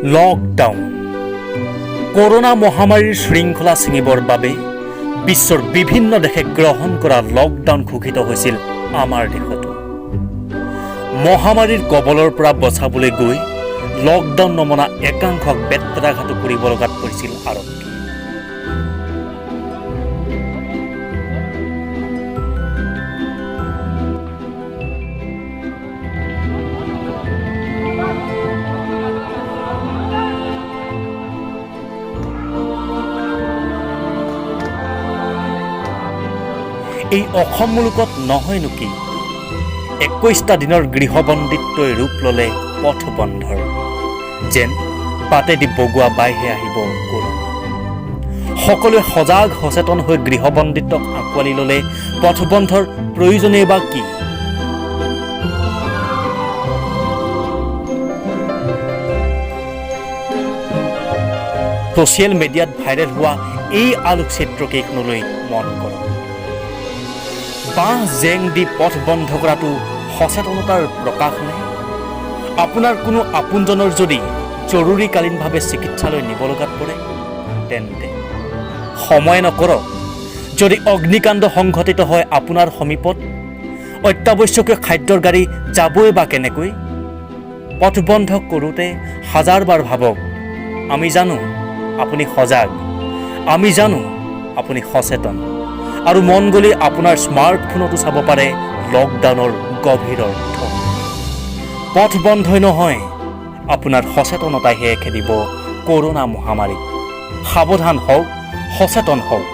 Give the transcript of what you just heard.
Lockdown. Corona মহামাৰীৰ শৃংখলা ছিঙিবৰ বাবে বিশ্বৰ বিভিন্ন দেশে গ্ৰহণ কৰা লকডাউন ঘোষিত হৈছিল আমাৰ দেশতো। মহামাৰীৰ কবলৰ পৰা বচাবলৈ গৈ লকডাউন নমনা একাংশক বেত্ৰাঘাতো কৰিব লগাত পৰিছিল আৰক্ষী। এই অসম মুলুকত নহয়নো কি, 21টা দিনৰ গৃহবন্দীত্বই ৰূপ ল'লে পথ বন্ধৰ, যেন বাটেদি বগোৱা বাইহে আহিব কৰোণা। সকলোৱে সজাগ সচেতন হৈ গৃহবন্দীত্বক আঁকোৱালি ল'লে পথ বন্ধৰ প্ৰয়োজনেই বা কি? ছ'চিয়েল মিডিয়াত ভাইৰেল হোৱা এই আলোকচিত্ৰকেইখনলৈ মন কৰক। বাঁহ জেং দি পথ বন্ধ কৰাটো সচেতনতাৰ প্ৰকাশ নে? আপোনাৰ কোনো আপোনজনৰ যদি জৰুৰীকালীনভাৱে চিকিৎসালয় নিব লগাত পৰে, তেন্তে সময় নকৰক। যদি অগ্নিকাণ্ড সংঘটিত হয় আপোনাৰ সমীপত, অত্যাৱশ্যকীয় খাদ্যৰ গাড়ী যাবই বা কেনেকৈ? পথ বন্ধ কৰোঁতে হাজাৰবাৰ ভাবক। আমি জানো আপুনি সজাগ, আমি জানো আপুনি সচেতন, আৰু মন গ'লে আপোনাৰ স্মাৰ্টফোনতো চাব পাৰে লকডাউনৰ গভীৰ অৰ্থ। পথ বন্ধই নহয়, আপোনাৰ সচেতনতাইহে খেদিব কৰোণা মহামাৰীক। সাৱধান হওক, সচেতন হওক।